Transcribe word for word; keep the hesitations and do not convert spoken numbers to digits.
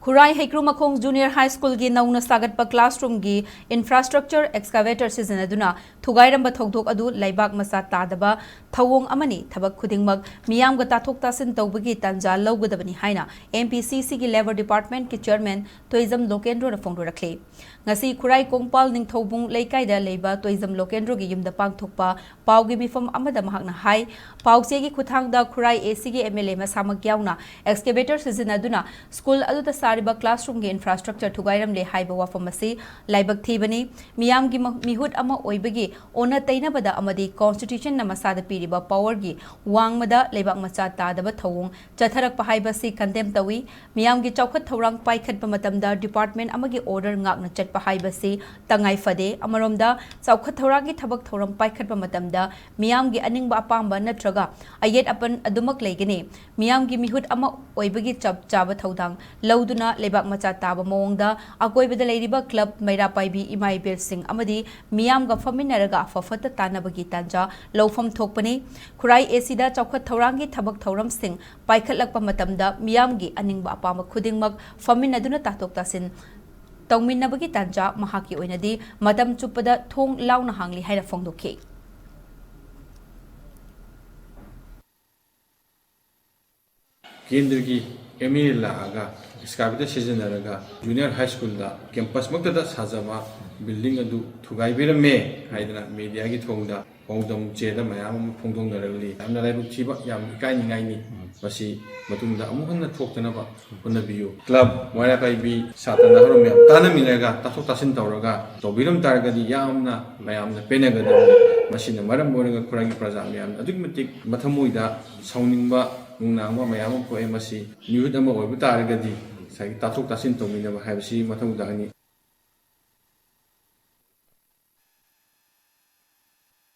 ꯈꯨꯔꯥꯏ ꯍꯩꯀ꯭ꯔꯨꯃꯈꯣꯡ junior ꯍꯥꯏ ꯁ꯭ꯀꯨꯜꯒꯤ ꯅꯧꯅ ꯁꯥꯒꯠꯄ ꯀ꯭ꯂꯥꯁꯔꯨꯝꯒꯤ ꯏꯟꯐ꯭ꯔꯥꯁ꯭ꯇ꯭ꯔꯛꯆꯔ ꯑꯦꯛꯁꯀꯥꯚꯦꯇꯔ ꯁꯤꯖꯤꯟꯅꯗꯨꯅ ꯊꯨꯒꯥꯏꯔꯝꯕ ꯊꯧꯗꯣꯛ ꯑꯗꯨ ꯂꯩꯕꯥꯛ ꯃꯆꯥ ꯇꯥꯗꯕ ꯊꯧꯑꯣꯡ ꯑꯃꯅꯤ꯫ ꯊꯕꯛ ꯈꯨꯗꯤꯡꯃꯛ ꯃꯤꯌꯥꯝꯒ ꯇꯥꯊꯣꯛ ꯇꯥꯁꯤꯟ ꯇꯧꯕꯒꯤ ꯇꯥꯟꯖꯥ ꯂꯧꯒꯗꯕꯅꯤ ꯍꯥꯏꯅ ꯑꯦꯝ ꯄꯤ ꯁꯤ ꯁꯤꯒꯤ ꯂꯦꯕꯔ ꯗꯤꯄꯥꯔꯠꯃꯦꯟꯠꯀꯤ ꯆꯦꯌꯔꯃꯦꯟ ꯇꯣꯏꯖꯝ ꯂꯣꯀꯦꯟꯗ꯭ꯔꯣꯅ ꯐꯣꯡꯗꯣꯔꯛꯂꯤ꯫ ꯉꯁꯤ ꯈꯨꯔꯥꯏ ꯀꯣꯡꯄꯥꯜ ꯅꯤꯡꯊꯧꯕꯨꯡ ꯂꯩꯀꯥꯏꯗ ꯂꯩꯕ ꯇꯣꯏꯖꯝ ꯂꯣꯀꯦꯟꯗ꯭ꯔꯣꯒꯤ ꯌꯨꯝꯗ ꯄꯥꯡꯊꯣꯛꯄ ꯄꯥꯎꯒꯤ ꯃꯤꯐꯝ ꯑꯃꯗ ꯃꯍꯥꯛꯅ ꯍꯥꯏ, ꯄꯥꯎꯆꯦꯒꯤ ꯈꯨꯠꯊꯥꯡꯗ ꯈꯨꯔꯥꯏ ꯑꯦ ꯁꯤꯒꯤ ꯑꯦꯝ ꯑꯦꯜ ꯑꯦ ꯃꯁꯥꯃꯛ ꯌꯥꯎꯅ ꯑꯦꯛꯁꯀꯦꯚꯦꯇꯔ ꯁꯤꯖꯤꯟꯅꯗꯨꯅ ꯁ꯭ꯀꯨꯜ ꯑꯗꯨꯗ ꯁꯥꯔꯤꯕ ꯀ꯭ꯂꯥꯁꯔꯨꯝꯒꯤ ꯏꯟꯐ꯭ꯔꯥꯁ꯭ꯇ꯭ꯔꯛꯆꯔ ꯊꯨꯒꯥꯏꯔꯝꯂꯦ ꯍꯥꯏꯕ ꯋꯥꯐꯝ ꯑꯁꯤ ꯂꯥꯏꯕꯛ ꯊꯤꯕꯅꯤ꯫ ꯃꯤꯌꯥꯝꯒꯤ ꯃ-, ꯃꯤꯍꯨꯠ ꯑꯃ ꯑꯣꯏꯕꯒꯤ ꯑꯣꯟꯅ ꯇꯩꯅꯕꯗ ꯑꯃꯗꯤ ꯀꯣꯟꯁꯇꯤꯇ꯭ꯌꯨꯁꯟꯅ ꯃꯁꯥꯗ ꯄꯤꯔꯤꯕ ꯄꯥꯋꯔꯒꯤ ꯋꯥꯡꯃꯗ ꯂꯩꯕꯥꯛ ꯃꯆꯥ ꯇꯥꯗꯕ ꯊꯧꯑꯣꯡ ꯆꯠꯊꯔꯛꯄ ꯍꯥꯏꯕꯁꯤ ꯀꯟꯗꯦꯝ ꯇꯧꯏ꯫ ꯃꯤꯌꯥꯝꯒꯤ ꯆꯥꯎꯈꯠ ꯊꯧꯔꯥꯡ ꯄꯥꯏꯈꯠꯄ ꯃꯇꯝꯗ ꯗꯤꯄꯥꯔꯠꯃꯦꯟꯠ ꯑꯃꯒꯤ ꯑꯣꯔꯗꯔ ꯉꯥꯛꯅ ꯆꯠꯄ ꯍꯥꯏꯕꯁꯤ ꯇꯉꯥꯏ ꯐꯗꯦ꯫ ꯑꯃꯔꯣꯝꯗ, ꯆꯥꯎꯈꯠ ꯊꯧꯔꯥꯡꯒꯤ ꯊꯕꯛ ꯊꯧꯔꯝ ꯄꯥꯏꯈꯠꯄ ꯃꯇꯝꯗ ꯃꯤꯌꯥꯝꯒꯤ ꯑꯅꯤꯡꯕ ꯑꯄꯥꯝꯕ ꯅꯠꯇ꯭ꯔꯒ ꯑꯌꯦꯠ ꯑꯄꯟ ꯑꯗꯨꯃꯛ ꯂꯩꯒꯅꯤ꯫ ꯃꯤꯌꯥꯝꯒꯤ ꯃꯤꯍꯨꯠ ꯑꯃ ꯑꯣꯏꯕꯒꯤ ꯆꯞ ꯆꯥꯕ ꯊꯧꯗꯥꯡ ꯂꯧꯗꯨꯅ ꯂꯩꯕꯥꯛ ꯃꯆꯥ ꯇꯥꯕ ꯃꯑꯣꯡꯗ ꯑꯀꯣꯏꯕꯗ ꯂꯩꯔꯤꯕ ꯀ꯭ꯂꯕ, ꯃꯩꯔꯥ ꯄꯥꯏꯕꯤ ꯏꯃꯥ ꯏꯕꯦꯜꯁꯤꯡ ꯑꯃꯗꯤ ꯃꯤꯌꯥꯝꯒ ꯐꯝꯃꯤꯟꯅꯔꯒ ꯑꯐ ꯐꯠꯇ ꯇꯥꯟꯅꯕꯒꯤ ꯇꯥꯟꯖꯥ ꯂꯧꯐꯝ ꯊꯣꯛꯄꯅꯤ꯫ ꯈꯨꯔꯥꯏ ꯑꯦ ꯁꯤꯗ ꯆꯥꯎꯈꯠ ꯊꯧꯔꯥꯡꯒꯤ ꯊꯕꯛ ꯊꯧꯔꯝꯁꯤꯡ ꯄꯥꯏꯈꯠꯂꯛꯄ ꯃꯇꯝꯗ ꯃꯤꯌꯥꯝꯒꯤ ꯑꯅꯤꯡꯕ ꯑꯄꯥꯝꯕ ꯈꯨꯗꯤꯡꯃꯛ ꯐꯝꯃꯤꯟꯅꯗꯨꯅ ꯇꯥꯊꯣꯛ ꯇꯥꯁꯤꯟ ꯇꯧꯃꯤꯟꯅꯕꯒꯤ ꯇꯥꯟꯖꯥ ꯃꯍꯥꯛꯀꯤ ꯑꯣꯏꯅꯗꯤ ꯃꯇꯝ ꯆꯨꯞꯄꯗ ꯊꯣꯡ ꯂꯥꯎꯅ ꯍꯥꯡꯂꯤ ꯍꯥꯏꯅ ꯐꯣꯡꯗꯣꯛꯈꯤ꯫ ꯀꯦꯟꯗ꯭ꯔꯒꯤ ꯑꯦꯝ ꯑꯦꯜ ꯑꯦ ꯂꯥꯛꯑꯒ ꯑꯦꯛꯁꯀꯥꯚꯦꯇꯔ ꯁꯤꯖꯤꯟꯅꯔꯒ ꯖꯨꯅꯤꯌꯔ ꯍꯥꯏ ꯁ꯭ꯀꯨꯜꯗ ꯀꯦꯝꯄꯁꯃꯛꯇꯗ ꯁꯥꯖꯕ ꯕꯤꯜꯗꯤꯡ ꯑꯗꯨ ꯊꯨꯒꯥꯏꯕꯤꯔꯝꯃꯦ ꯍꯥꯏꯗꯅ ꯃꯦꯗꯤꯌꯥꯒꯤ ꯊꯣꯡꯗ ꯄꯥꯎꯗꯝ ꯆꯦꯗ ꯃꯌꯥꯝ ꯑꯃ ꯐꯣꯡꯗꯣꯛꯅꯔꯛꯂꯤ꯫ ꯌꯥꯝꯅ ꯂꯥꯏꯕꯛ ꯊꯤꯕ, ꯌꯥꯝ ꯏꯀꯥꯏꯅꯤꯡꯉꯥꯏꯅꯤ꯫ ꯃꯁꯤ ꯃꯇꯨꯡꯗ ꯑꯃꯨꯛ ꯍꯟꯅ ꯊꯣꯛꯇꯅꯕ ꯍꯣꯠꯅꯕꯤꯌꯨ꯫ ꯀ꯭ꯂꯕ, ꯃꯩꯔꯥ ꯄꯥꯏꯕꯤ, ꯁꯥꯇ꯭ꯔ ꯅꯍꯥꯔꯣꯜ ꯃꯌꯥꯝ ꯇꯥꯟꯅꯃꯤꯟꯅꯔꯒ, ꯇꯥꯊꯣꯛ ꯇꯥꯁꯤꯟ ꯇꯧꯔꯒ ꯇꯧꯕꯤꯔꯝ ꯇꯥꯔꯒꯗꯤ ꯌꯥꯝꯅ ꯃꯌꯥꯝꯅ ꯄꯦꯟꯅꯒꯗꯕꯅꯤ꯫ ꯃꯁꯤꯅ ꯃꯔꯝ ꯑꯣꯏꯔꯒ ꯈꯨꯔꯥꯏꯒꯤ ꯄ꯭ꯔꯖꯥ ꯃꯌꯥꯝꯅ ꯑꯗꯨꯛꯀꯤ ꯃꯇꯤꯛ ꯃꯊꯃꯣꯏꯗ ꯁꯥꯎꯅꯤꯡꯕ, ꯅꯨꯡꯅꯥꯡꯕ ꯃꯌꯥꯝ ꯑꯃ ꯄꯣꯛꯑꯦ꯫ ꯃꯁꯤ ꯃꯤꯍꯨꯠ ꯑꯃ ꯑꯣꯏꯕ ꯇꯥꯔꯒꯗꯤ ꯉꯁꯥꯏꯒꯤ ꯇꯥꯊꯣꯛ ꯇꯥꯁꯤꯟ ꯇꯧꯃꯤꯟꯅꯕ ꯍꯥꯏꯕꯁꯤ ꯃꯊꯧ ꯇꯥꯒꯅꯤ꯫